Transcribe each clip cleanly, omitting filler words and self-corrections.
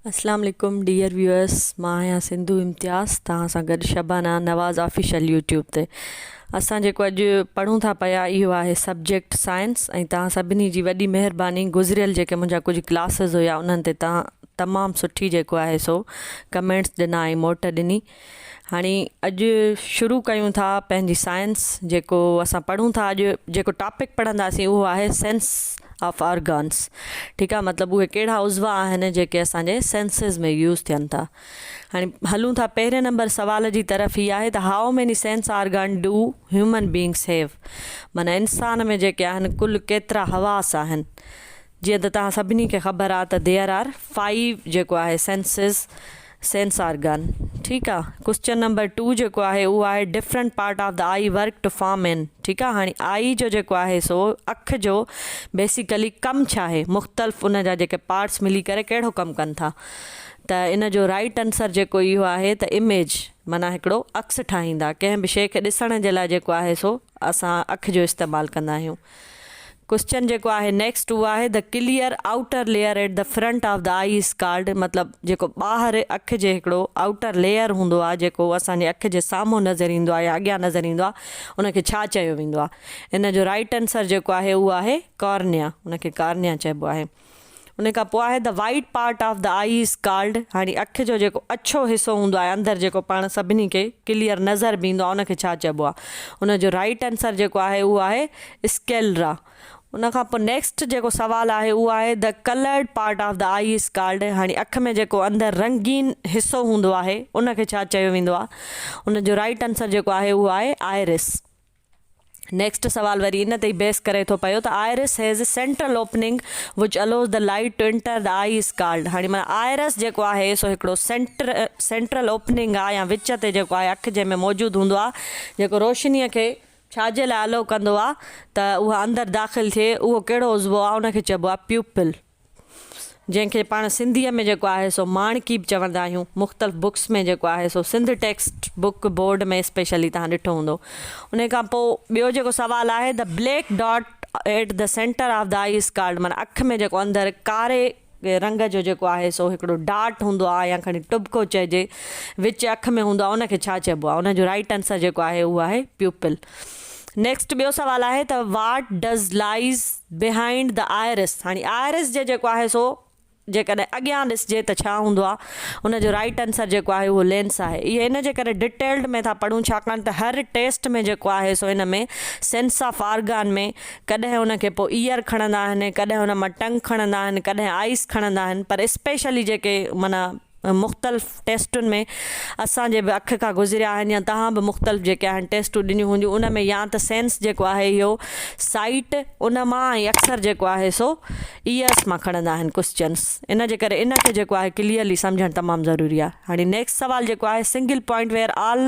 اسلام عليڪم dear viewers مان آهيان سنڌو امتياز توهان سان گڏ شبانه نواز آفيشل يوٽيوب تي اسان جيڪو اڄ پڙهون ٿا پيا اهو آهي سبجيڪٽ سائنس ۽ توهان سڀني جي وڏي مهرباني گذريل جيڪي منهنجا ڪجهه ڪلاسز هيا انهن تي توهان تمام سٺي جيڪو آهي سو ڪمينٽس ڏنا ۽ موٽ ڏني هاڻي اڄ شروع ڪيون ٿا پنهنجي سائنس جيڪو اسان پڙهون ٿا اڄ جيڪو ٽاپڪ پڙهنداسين اهو آهي سينس آف آرگانس ٺيڪ آهي مطلب اهي ڪهڙا عضوا آهن جيڪي اسان جي سينسز ۾ يوز ٿين ٿا هاڻي هلون ٿا پهرين نمبر سوال جي طرف هي آهي ته how many sense organ do human beings have معنيٰ انسان ۾ جيڪي آهن ڪل ڪيترا حواس آهن جيئن ته توهان سڀني کي خبر آ ته there are five جيڪو آهي سينسز سينس آرگن ٺيڪ آ ڪوسچن نمبر ٽو جيڪو آهي اهو آهي different part of the eye work to form an ٺيڪ آ هاڻي آئي جو جيڪو آهي سو اک جو بيسيڪلي ڪم ڇا آهي مختلف ان جا جيڪي پارٽس ملي ڪري ڪهڙو ڪم ڪن ٿا ته ان جو رائٽ آنسر جيڪو اهو آهي ته اميج معنيٰ هڪڙو عڪس ٺاهيندا ڪنهن به شيء کي ڏسڻ جي لاء جيڪو آهي سو اسان اک جو استعمال ڪندا آهيون ڪوسچن جيڪو آهي نيڪسٽ اهو آهي the clear outer layer at the front of the eye is called مطلب جيڪو ٻاهر اک جي هڪڙو آئوٽر ليئر هوندو آهي جيڪو اسان جي اک جي سامهون نظر ايندو آهي يا اڳيان نظر ايندو آهي ان کي ڇا چيو ويندو آهي ان جو رائٽ آنسر جيڪو آهي اهو آهي ڪارنيا ان کي ڪارنيا چئبو آهي ان کان پوء آهي the white part of the eye is called هاڻي اک جو جيڪو اڇو حصو هوندو آهي اندر جيڪو پاڻ سڀني کي ڪليئر نظر به ايندو آهي ان کي ڇا چئبو آهي ان جو رائٽ آنسر جيڪو آهي اهو آهي اسڪيلرا ان کان پوء نيڪسٽ جيڪو سوال آهي اهو آهي the coloured part of the eye is called هاڻي اک ۾ جيڪو اندر رنگين حصو هوندو آهي ان کي ڇا چيو ويندو آهي ان جو رائٽ آنسر جيڪو آهي اهو آهي آئرس نيڪسٽ سوال وري ان تي ئي بيس ڪري ٿو پيو ته iris has central opening which allows the light to enter the eye is called هاڻي معنيٰ آئرس جيڪو آهي سو هڪڙو سينٽر سينٽرل اوپننگ آهي يا وچ تي جيڪو آهي اک جنهن ۾ موجود هوندو آهي جيڪو روشنيء کي ڇا جي لاء الو ڪندو آهي ته اها اندر داخل ٿئي اهو ڪهڙو عضوو آهي ان کي چئبو آهي پيوپل جنهن کي پاڻ سنڌيء ۾ جيڪو آهي سو ماڻڪي به چوندا آهيون. مختلف بڪس ۾ جيڪو آهي سو Sindh text book board ۾ specially توهان ڏٺو هوندو. انهيء کان پوء ٻيو جيڪو سوال آهي The black dot at the center of the eye is called معنيٰ اک ۾ جيڪو اندر ڪاري رنگ جو جيڪو آهي سو هڪڙو ڊاٽ هوندو آهي يا کڻي ٽٻڪو چئجي وچ اک ۾ هوندو آهي ان کي ڇا چئبو آهي ان جو رائيٽ آنسر جيڪو آهي اهو آهي پيوپل. نيڪسٽ ٻيو سوال آهي ته what does lies behind the iris هاڻي آئرس جي جيڪو آهي سو جيڪڏهن اڳيان ڏسجي ته ڇا هوندو آهي ان جو رائيٽ آنسر جيڪو آهي اهو لينس آهي اهي ان جي ڪري ڊيٽيلڊ ۾ ٿا پڙهون ڇاڪاڻ ته هر ٽيسٽ ۾ جيڪو آهي سو ان ۾ سينس آف آرگان ۾ ڪڏهن ان کي پوء ايئر کڻندا آهن ڪڏهن ان مان ٽنگ کڻندا آهن ڪڏهن آئيس کڻندا آهن پر اسپيشلي جيڪي معنيٰ مختلف ٽيسٽن ۾ اسان جي به اک کان گذريا آهن يا توهان به مختلف جيڪي آهن ٽيسٽون ڏنيون هونديون ان ۾ يا ته سينس جيڪو آهي اهو سائيٽ ان مان ۽ اڪثر جيڪو آهي سو ايئرس مان کڻندا آهن ڪوسچنس ان جي ڪري ان کي جيڪو آهي ڪليئرلي سمجهڻ تمام ضروري آهي هاڻي نيڪسٽ سوال جيڪو آهي single point where all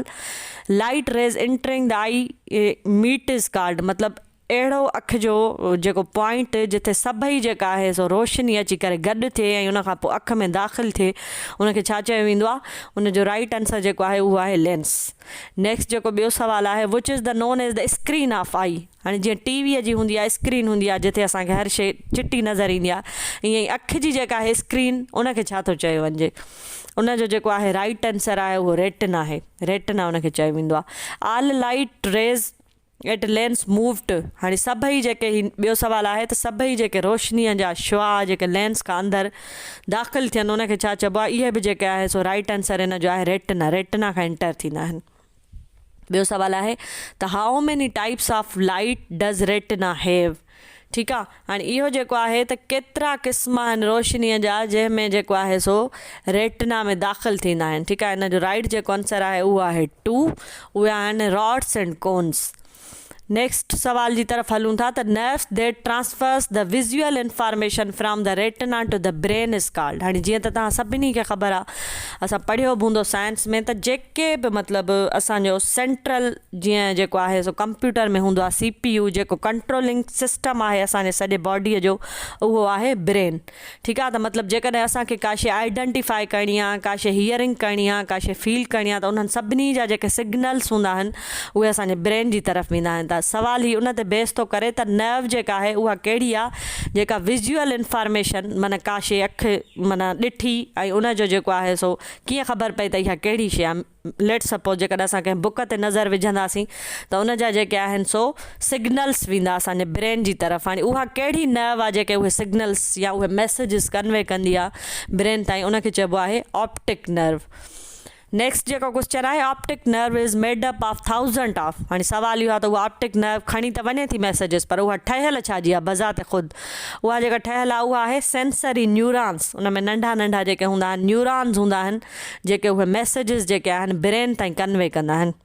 light rays entering the eye meet is called مطلب اهڙو اک جو جيڪو پوائنٽ جتي سڀئي جيڪا آهي سو روشني اچي ڪري گڏ ٿئي ۽ ان کان پوء اک ۾ داخل ٿئي ان کي ڇا چيو ويندو آهي ان جو رائيٽ آنسر جيڪو آهي اهو آهي لينس. نيڪسٽ جيڪو ٻيو سوال آهي which is the known as the screen of eye هاڻي جيئن ٽي ويء جي هوندي آهي اسڪرين هوندي آهي جتي اسان کي هر شيء چٽي نظر ايندي آهي ائين ئي اک جي جيڪا آهي اسڪرين ان کي ڇا ٿو چيو وڃجي ان جو جيڪو آهي رائيٽ آنسر آهي اهو ريٽنا آهي ريٽنا ان کي چيو ويندو آهي all light rays at lens moved هاڻي سڀئي جيڪي هي ٻيو سوال آهي ته سڀئي جيڪي روشنيء جا شعاع جيڪي لينس کان اندر داخل ٿين ان کي ڇا چئبو آهي اهي به جيڪي آهي سو رائيٽ آنسر ان جو آهي ريٽنا ريٽنا کان انٽر ٿيندا آهن ٻيو سوال آهي ته how many types of light does retina have ٺيڪ آ هاڻي اهو جيڪو آهي ته ڪيترا قسم آهن روشنيء جا جنهن ۾ جيڪو آهي سو ريٽنا ۾ داخل ٿيندا آهن ٺيڪ آ ان جو رائيٽ جيڪو آنسر آهي اهو آهي ٽو اهي آهن راڊس اينڊ ڪونس نيڪسٽ سوال جي طرف هلون ٿا ته nerves that transfers the visual information from the retina to the brain is called هاڻي جيئن ته توهان سڀني کي خبر آ اسان پڙهيو به هوندو سائنس ۾ ته جيڪي به مطلب اسان جو سينٽرل جيئن جيڪو آهي سو ڪمپيوٽر ۾ هوندو آهي سي پي يو جيڪو ڪنٽرولنگ سسٽم آهي اسان جي سڄي باڊيء جو اهو آهي برين ٺيڪ آهي ته مطلب جيڪڏهن اسان کي ڪا شي آئيڊنٽيفائي ڪرڻي آهي ڪا شي هيئرنگ ڪرڻي آهي ڪا شي فيل ڪرڻي آهي ته انهن سڀني جا جيڪي سگنلس هوندا آهن اهي اسان جي برين جي طرف ويندا آهن ته ته سوال هي ان تي بيس ٿو ڪري ته نرو جيڪا آهي اها ڪهڙي آهي جيڪا ويزوئل انفارميشن معنيٰ ڪا شي اک معنيٰ ڏٺي ۽ ان جو جيڪو آهي سو ڪيئن خبر پئي ته اها ڪهڙي شي آهي ليٽ سپوز جيڪڏهن اسان ڪنهن بڪ تي نظر وجهنداسين ته ان جا جيڪي آهن سو سگنلس ويندا اسان جي برين جي طرف هاڻي اها ڪهڙي نرو آهي جيڪي اهي سگنلس يا اهي ميسيجز ڪنوي ڪندي آهي برين تائين ان کي چئبو آهي آپٽڪ نرو. نيڪسٽ جيڪو ڪوسچن آهي optic nerve is made up of thousand of هاڻي سوال اهو آهي ته اها آپٽڪ نرو کڻي ته وڃي ٿي ميسيجز پر اها ٺهيل ڇا جي آهي بذات خود اها جيڪا ٺهيل آهي اها آهي سينسري نيورانس ان ۾ ننڍا ننڍا جيڪي هوندا آهن نيورانز هوندا آهن جيڪي اهي ميسيجز جيڪي آهن برين تائين ڪنوي ڪندا آهن.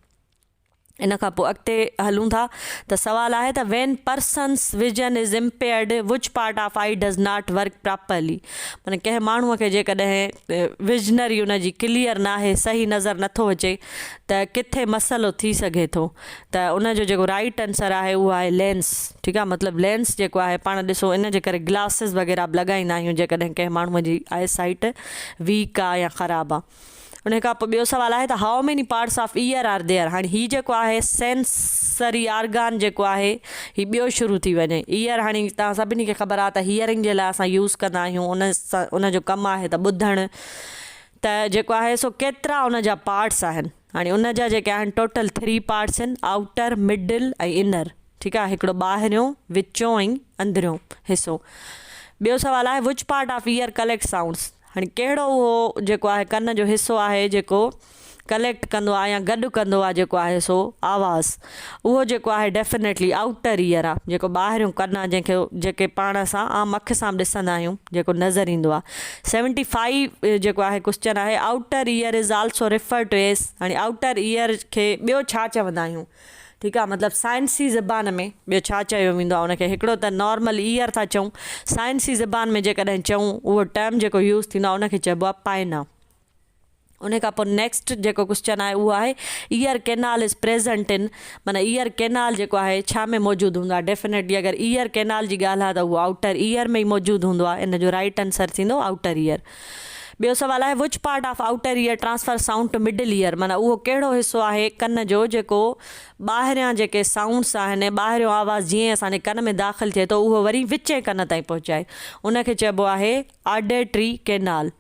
ان کان پوء اڳتي هلون ٿا ته سوال آهي ته when persons vision is impaired which part of eye does not work properly معنيٰ ڪنهن ماڻهوء کي جيڪڏهن وزنري ان جي ڪليئر ناهي صحيح نظر نٿو اچي ته ڪٿي مسئلو ٿي سگهي ٿو ته ان جو جيڪو رائيٽ آنسر آهي اهو آهي لينس ٺيڪ آهي مطلب لينس جيڪو آهي پاڻ ڏسو ان جي ڪري گلاسز وغيره به لڳائيندا آهيون جيڪڏهن ڪنهن ماڻهوء جي آئي سائيٽ ويڪ آهي يا خراب آهي. ان کان پوء ٻيو سوال آهي ته how many parts of ear are there هاڻي هي جيڪو آهي سينسري آرگان جيڪو آهي هي ٻيو شروع ٿي وڃي ايئر هاڻي توهان سڀني کي خبر آهي ته هيئرنگ جي لاء اسان يوز ڪندا آهيون ان سان ان جو ڪم آهي ته ٻڌڻ ته جيڪو آهي سو ڪيترا ان جا پارٽس آهن هاڻي ان جا جيڪي آهن ٽوٽل ٿري پارٽس آهن آئوٽر مڊل ۽ انر ٺيڪ آهي هڪڙو ٻاهريون وچون ۽ اندريون حصو ٻيو سوال آهي which part of ear collect sounds هاڻي ڪهڙو اهو جيڪو آهي ڪن جو حصو آهي جيڪو ڪليڪٽ ڪندو آهي يا گڏ ڪندو آهي جيڪو آهي سو آواز اهو جيڪو آهي ڊيفنيٽلي آئوٽر ايئر آهي جيڪو ٻاهريون ڪن آهي جنهن کي جيڪي پاڻ اسان عام اک سان به ڏسندا آهيون جيڪو نظر ايندو آهي سيونٽي فائيو جيڪو آهي ڪوسچن آهي outer ear is also refer to as هاڻي آئوٽر ايئر کي ٻيو ڇا چوندا آهيون ٺيڪ آ مطلب سائنسي زبان ۾ ٻيو ڇا چيو ويندو آ ان کي هڪڙو ته نارمل ايئر ٿا چئون سائنسي زبان ۾ جيڪڏهن چئون اهو ٽرم جيڪو يوز ٿيندو آ ان کي چئبو آ پائنا ان کان پوء نيڪسٽ جيڪو ڪوسچن آهي اهو آهي ear canal is present in معنی ايئر ڪينال جيڪو آهي ڇا ۾ موجود هوندو آ ڊيفينيٽلي اگر ايئر ڪينال جي ڳالهه آ ته اهو آئوٽر ايئر ۾ ئي موجود هوندو آ ان جو رائٽ آنسر ٿيندو آئوٽر ايئر ٻيو سوال آهي which part of outer ear transfer sound to middle ear معنيٰ اهو ڪهڙو حصو آهي ڪن جو جيڪو ٻاهريان جيڪي سائونڊس آهن ٻاهريون آواز جيئن ئي اسان جي ڪن ۾ داخل ٿئي ٿو اهو وري وچين ڪن تائين پهچائي ان کي چئبو آهي آڊيٽري ڪينال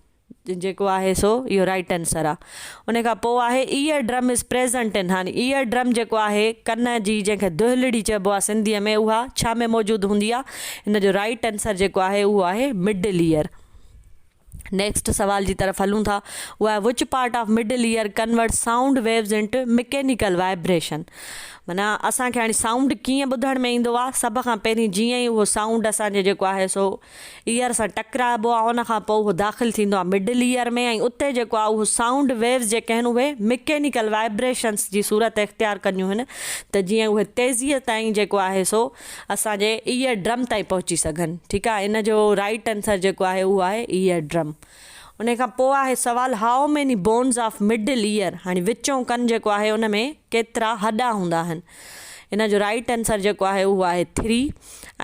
جيڪو آهي سو اهو رائٽ آنسر آهي ان کان پوء آهي eardrum is present in هاڻي ايئر ڊرم جيڪو آهي ڪن جي جنهن کي دهلڙي چئبو آهي سنڌيء ۾ اها ڇا ۾ موجود هوندي آهي ان جو رائٽ آنسر جيڪو آهي اهو آهي مڊل ايئر نيڪسٽ سوال جي طرف هلون ٿا اهو آهي which part of middle ear convert sound waves into mechanical vibration معنيٰ اسان کي هاڻي سائونڊ ڪيئن ٻڌڻ ۾ ايندو آهي سڀ کان پهرين جيئن ئي اهو سائونڊ اسان جي جيڪو آهي سو ايئر سان ٽڪرائبو آهي ان کان پوء اهو داخل ٿيندو آهي مڊل ايئر ۾ ۽ اتي جيڪو آهي اهو سائونڊ ويوز جيڪي آهن اهي مڪينيڪل وائبريشنس جي صورت اختيار ڪنديون آهن ته جيئن اهي تيزيء تائين جيڪو آهي سو اسان جي ايئر ڊرم تائين پهچي سگهن ٺيڪ آهي ان جو رائيٽ آنسر جيڪو آهي اهو آهي ايئر ڊرم ان کان پوء آهي سوال how many bones of middle ear هاڻي وچون ڪن جيڪو آهي ان ۾ ڪيترا هڏا هوندا آهن ان جو رائيٽ آنسر جيڪو آهي اهو آهي ٿري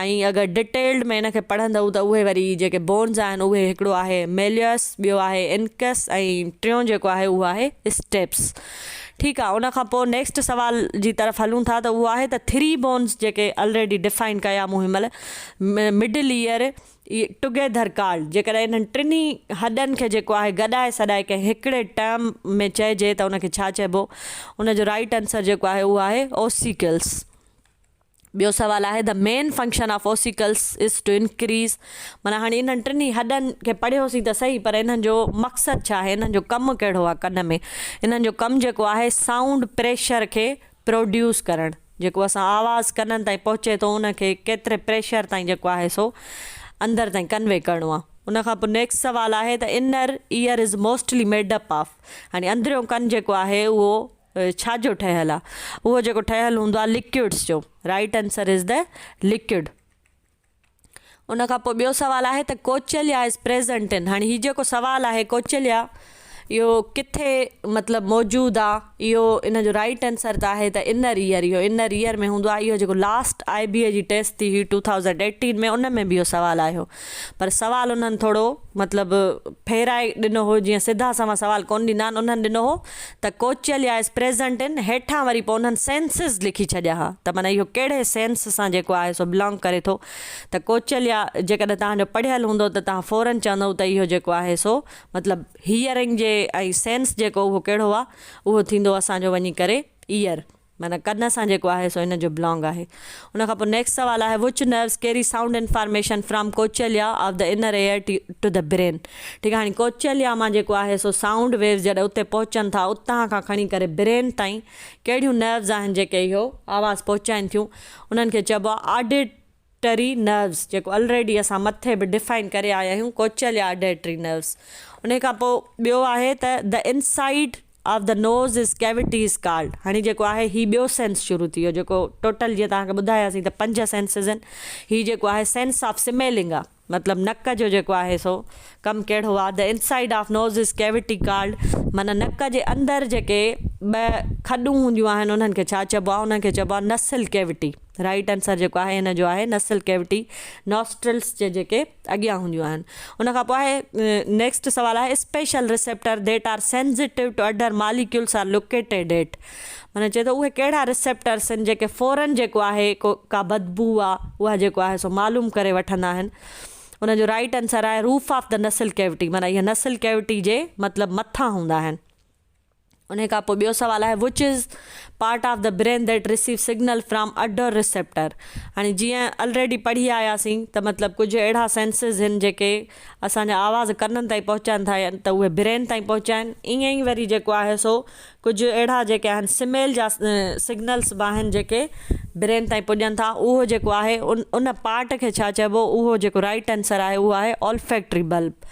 ۽ اگر ڊيٽيلڊ ۾ ان کي پڙهندؤ ته اهي وري جيڪي بونز آهن اهي هڪڙو آهي ميليس ٻيو آهي انڪس ۽ ٽيون جيڪو آهي اهو آهي اسٽيپس ٺيڪ آ ان کان پوء نيڪسٽ سوال جي طرف هلون ٿا ته اهو آهي ته ٿري بونز جيڪي الريڊي ڊفائن ڪيا مون هن مهل مڊل ايئر ٽگيڌر ڪالڊ جيڪڏهن انهن ٽنهي هڏن کي جيڪو آهي گڏائي سڏائي ڪنهن هڪڙي ٽرم ۾ چئجي ته ان کي ڇا چئبو ان جو رائيٽ آنسر جيڪو آهي اهو آهي اوسيڪلس. ٻيو سوال آهي the main function of ossicles is to increase معنيٰ هاڻي انهن ٽنهي هڏن کي پڙهيوسين ته سهي پر انهن جو مقصد ڇا آهي انهن جو ڪم ڪهڙو آهي ڪن ۾ انهن جو ڪم جيڪو آهي سائونڊ پريشر کي پروڊيوس ڪرڻ جيڪو اسان آواز ڪنن تائين پهچي ٿو ان کي ڪيتري پريشر تائين جيڪو آهي سو اندر تائين ڪنوي ڪرڻو آهي ان کان پوء نيڪسٽ سوال آهي ته inner ear is mostly made up of هاڻي اندريون ڪن جيڪو آهي اهو ڇا جو ٺهيل آ؟ اهو جيڪو ٺهيل هوندو آ لڪوئڊس جو right answer is the liquid. ان کان پوء ٻيو سوال آهي ته ڪوچليا از پريزنٽ ان هاڻي هي جيڪو سوال آهي ڪوچليا اهو ڪٿي مطلب موجود آ اهو ان جو رائٽ آنسر ته آهي ته انر ايئر اهو انر ايئر ۾ هوندو آ اهو جيڪو لاسٽ آء بي اي جي ٽيسٽ ٿي هئي 2018 ۾ ان ۾ به اهو سوال آيو پر سوال انهن ٿورو مطلب ڦيرائي ڏنو هو جيئن سڌا سنوان سوال ڪونه ڏيندا آهن انهن ڏنو هو ته ڪوچليا از پريزنٽ ان هيٺان وري پوء انهن سينسز لکي ڇڏيا ها ته معنيٰ اهو ڪهڙي سينس سان جيڪو آهي سو بلانگ ڪري ٿو ته ڪوچليا جيڪڏهن توهان جو پڙهيل هوندو ته توهان فورن چوندؤ ته اهو جيڪو آهي سو مطلب هيئرنگ جي ۽ سينس جيڪو اهو ڪهڙو آهي اهو ٿيندو اسان جو وڃي ڪري ايئر معنيٰ ڪن سان جيڪو آهي سو ان جو بلانگ آهي. ان کان پوء نيڪسٽ سوال آهي which nerves carry sound information from cochlea of the inner ear to the brain ٺيڪ آهي هاڻي ڪوچليا مان جيڪو آهي سو سائونڊ ويوز جڏهن اتي پهچن ٿا اتان کان کڻي ڪري برين تائين ڪهڙيون نروز آهن جيڪي اهو آواز پهچائين ٿيون انهن کي چئبو آهي آڊيٽ ٽري نروز جيڪو الريڊي اسان مٿي به ڊفائن ڪري آيا آهيون ڪوچل يا اڊيٽري نروز انهي کان پوء ٻيو آهي ته the inside of the nose is cavity is called هاڻي جيڪو آهي هي ٻيو سينس شروع ٿي ويو جيڪو ٽوٽل جيئن توهان کي ٻڌاياسين ته پنج سينسز آهن هي جيڪو آهي سينس آف سميلنگ آهي مطلب نڪ جو جيڪو آهي سو ڪم ڪهڙو آهي the inside of nose is cavity called معنيٰ نڪ جي اندر جيڪي ٻه کڏون هونديون آهن انهن کي ڇا چئبو آهي انهن کي چئبو آهي نسل ڪيوٽي رائيٽ آنسر جيڪو آهي ان جو آهي نسل ڪيوٽي نوسٽرلس جي جيڪي اڳيان هونديون آهن ان کان پوء آهي نيڪسٽ سوال آهي special receptor that are sensitive to odour molecules are located at معنيٰ چئي ٿو اهي ڪهڙا ريسيپٽرس آهن جيڪي فورن جيڪو آهي ڪو ڪا بدبو آهي اها جيڪو آهي سو معلوم ڪري وٺندا آهن ان جو رائيٽ آنسر آهي روف آف the نسل ڪيوٽي معنيٰ اهي نسل ڪيوٽي جي مطلب مٿان هوندا آهن انهي کان پوء ٻيو سوال آهي which is part of the brain that receive signal from odour receptor هاڻي جيئن الريڊي پڙهي آياسين ته مطلب ڪجهه اهڙا سينسز آهن جيڪي اسان جا آواز ڪنن تائين پهچائن ٿا ته اهي برين تائين پهچائن ائين ئي وري جيڪو آهي سو ڪجهه اهڙا جيڪي آهن سميل جا سگنلس به آهن جيڪي برين تائين پڄن ٿا اهو جيڪو آهي ان پارٽ کي ڇا چئبو اهو جيڪو رائٽ آنسر آهي اهو آهي آلفيڪٽري بلب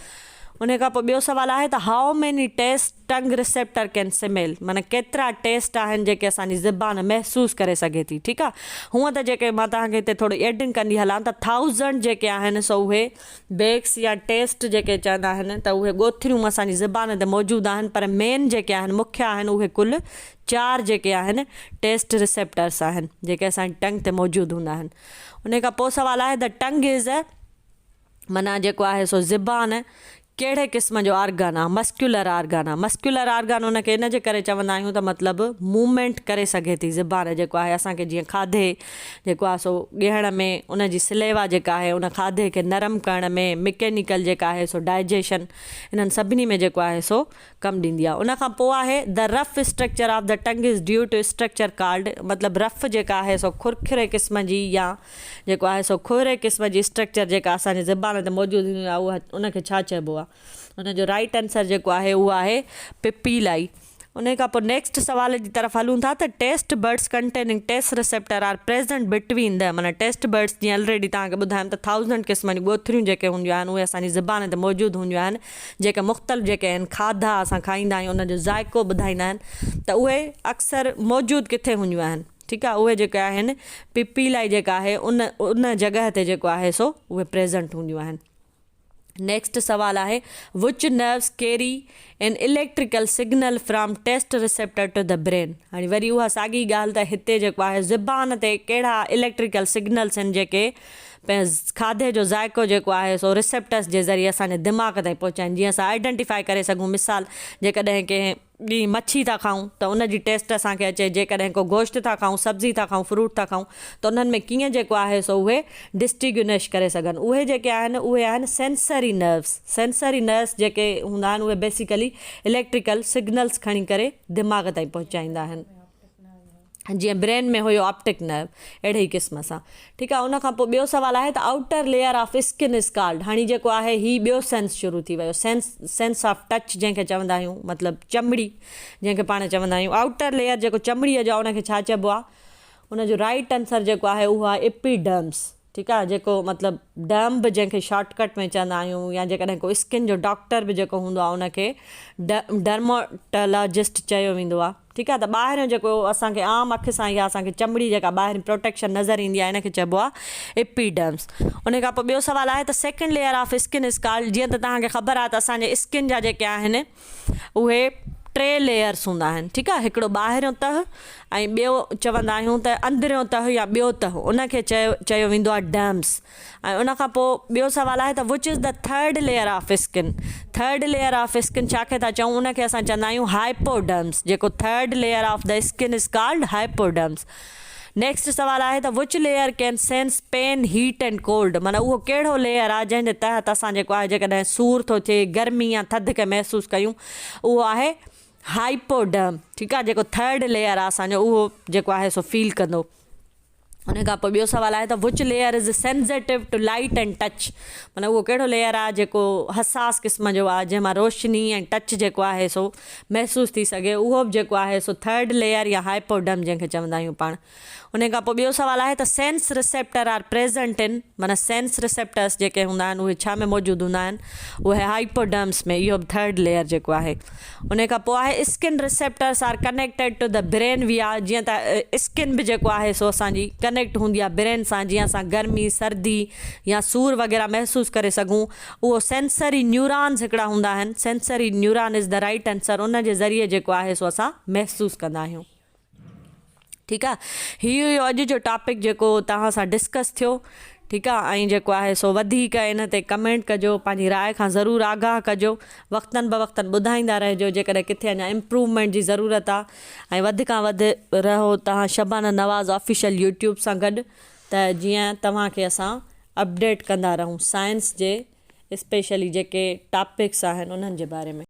انهي کان پوء ٻيو سوال آهي ته how many taste tongue receptor can smell معنيٰ ڪيترا ٽيسٽ آهن جيڪي اسان جي زبان محسوس ڪري سگهي ٿي ٺيڪ آ هونء ته جيڪي مان توهان کي هتي ٿورو ايڊنگ ڪندي هلان ته ٿائوزنڊ جيڪي آهن سو اهي بيڪس يا ٽيسٽ جيڪي چوندا آهن ته اهي ڳوٿريون اسان جي زبان تي موجود آهن پر مين جيڪي آهن مکيه آهن اهي ڪل چار جيڪي آهن ٽيسٽ ريسيپٽرس آهن جيڪي اسان جي ٽنگ تي موجود هوندا آهن انهي کان پوء سوال آهي ته ٽنگ از ا معنيٰ جيڪو آهي سو زبان ڪهڙي قسم جو آرگن آهي مسڪيولر آرگن آهي مسڪيولر آرگن ان کي ان جي ڪري چوندا آهيون ته مطلب موومينٽ ڪري سگهي ٿي زبان جيڪو آهي اسان کي جيئن کاڌي جيڪو آهي سو ڳيهڻ ۾ ان جي سليوا جيڪا آهي ان کاڌي کي نرم ڪرڻ ۾ مڪينيڪل جيڪا آهي سو ڊائجيشن انهن سڀني ۾ جيڪو آهي سو ڪم ڏيندي آهي ان کان پوء آهي the rough structure of the tongue is due to structure called مطلب رف جيڪا آهي سو کرکري قسم جي يا جيڪو آهي سو کهري قسم جي اسٽرڪچر جيڪا اسان جي زبان تي موجود هوندي آهي اها ان کي ڇا چئبو آهي ان جو رائيٽ آنسر جيڪو آهي اهو آهي پپيلائي ان کان پوء نيڪسٽ سوال جي طرف هلون ٿا ته taste buds containing taste receptor are present between the معنيٰ ٽيسٽ بڊس جيئن الريڊي توهان کي ٻڌايم ته ٿائوزنڊ قسم جون ڳوٿريون جيڪي هونديون آهن اهي اسان جي زبان تي موجود هونديون آهن جيڪي مختلف جيڪي آهن کاڌا اسان کائيندا آهيون انهن جو ذائقو ٻڌائيندا آهن ته اهي اڪثر موجود ڪٿي هونديون آهن ٺيڪ آهي اهي جيڪي آهن پپيلائي جيڪا آهي ان ان جڳهه تي جيڪو آهي سو اهي پريزنٽ هونديون آهن. نيڪسٽ سوال آهي which nerves carry an electrical signal from taste receptor to the brain هاڻي وري اها ساڳي ڳالهه ته هتي جيڪو آهي زبان تي ڪهڙا اليڪٽريڪل سگنلس آهن جيڪي کاڌي جو ذائقو جيڪو آهي سو ريسيپٽرس جي ذريعي اسان جي دماغ تائين پهچائين جيئن اسان آئيڊنٽيفائي ڪري سگهون مثال جيڪڏهن ڪنهن ڏينهن مڇي ٿا کائون ته ان جي ٽيسٽ اسان کي اچي، جيڪڏهن ڪو گوشت ٿا کائون، سبزي ٿا کائون، فروٽ ٿا کائون ته انهن ۾ ڪيئن جيڪو آهي سو اهي ڊسٽيگنش ڪري سگهن. اهي جيڪي آهن اهي آهن سينسري نروس. سينسري نروس جيڪي هوندا آهن اهي بيسيڪلي اليڪٽريڪل سگنلز کڻي ڪري دماغ تائين پهچائيندا آهن. جيئن برين ۾ هيو آپٽڪ نرو اهڙي ئي قسم سان ٺيڪ آهي ان کان پوء ٻيو سوال آهي ته outer layer of skin is called هاڻي جيڪو آهي هي ٻيو سينس شروع ٿي ويو سينس سينس آف ٽچ جنهن کي چوندا آهيون مطلب چمڙي جنهن کي پاڻ چوندا آهيون آئوٽر ليئر جيڪو چمڙي جو آهي ان کي ڇا چئبو آهي ان جو رائٽ آنسر جيڪو آهي اهو آهي اپيڊرمس ٺيڪ آ جيڪو مطلب ڊرم به جنهن کي شارٽ ڪٽ ۾ چوندا آهيون يا جيڪڏهن ڪو اسڪن جو ڊاڪٽر به جيڪو هوندو آ ان کي ڊرماٽالاجسٽ چيو ويندو آ ٺيڪ آ ته ٻاهريون جيڪو اسان کي عام اک سان يا اسان کي چمڙي جيڪا ٻاهرين پروٽيڪشن نظر ايندي آ ان کي چئبو آ اپيڊرمس ان کان پوء ٻيو سوال آهي ته second layer of skin is called جيئن ته توهان کي خبر آ ته اسان جي اسڪن جا جيڪي آهن اهي ٽي ليئرس هوندا آهن ٺيڪ آهي هڪڙو ٻاهريون تهه ۽ ٻيو چوندا آهيون ته اندريون تهه يا ٻيو تهه ان کي چيو چيو ويندو آهي ڊرمس ۽ ان کان پوء ٻيو سوال آهي ته which is the third layer of skin third layer of skin ڇا کي ٿا چئون ان کي اسان چوندا آهيون هائپوڊرمس جيڪو third layer of the skin is called hypodermis next سوال آهي ته which layer can sense pain heat and cold معنيٰ اهو ڪهڙو ليئر آهي جنهن جي تحت اسان جيڪو آهي جيڪڏهن سور ٿو ٿئي گرمي يا ٿڌ کي محسوس ڪيون اهو آهي هائپوڊرم ٺيڪ آهي جيڪو ٿرڊ ليئر آهي اسان جو اهو جيڪو آهي سو فيل ڪندو ان کان پوء ٻيو سوال آهي ته which layer is sensitive to light and touch معنيٰ اهو ڪهڙو ليئر آهي جيڪو حساس قسم جو آهي جنهن مان روشني ۽ ٽچ جيڪو آهي سو محسوس ٿي سگهي اهو به جيڪو آهي سو ٿرڊ ليئر يا هائپوڊرم جنهن کي چوندا آهيون پاڻ. انهي کان پوء ٻيو سوال آهي ته sense receptor are present in معنيٰ سينس ريسيپٽرس جيڪي هوندا آهن اهي ڇا ۾ موجود هوندا آهن اهي هائپوڊرمس ۾ اهو به ٿرڊ ليئر جيڪو آهي. انهي کان پوء آهي skin receptors are connected to the brain via جيئن ته اسڪن به جيڪو آهي سو اسان جي ڪنيڪٽ هوندي آهي برين سان جيئن اسان گرمي سردي يا سور وغيره محسوس ڪري سگهون اهو سينسري نيورانز هڪڙا هوندا آهن، sensory neuron is the right answer, ان جي ذريعي جيڪو آهي سو اسان محسوس ڪندا آهيون. ٺيڪ آ هي هيو اڄ جو ٽاپڪ جيڪو توهان سان ڊسڪس ٿيو ٺيڪ آ ۽ جيڪو آهي سو وڌيڪ ان تي ڪمينٽ ڪجو پنهنجي راء کان ضرور آگاهه ڪجو وقتن بوقتن ٻڌائيندا رهجو جيڪڏهن ڪٿي اڃا امپروومينٽ جي ضرورت آ ۽ وڌ کان وڌ رهو توهان شبانه نواز آفيشل يوٽيوب سان گڏ ته جيئن توهان کي اسان اپڊيٽ ڪندا رهون سائنس جي اسپيشلي جيڪي ٽاپڪس آهن انهن جي باري ۾.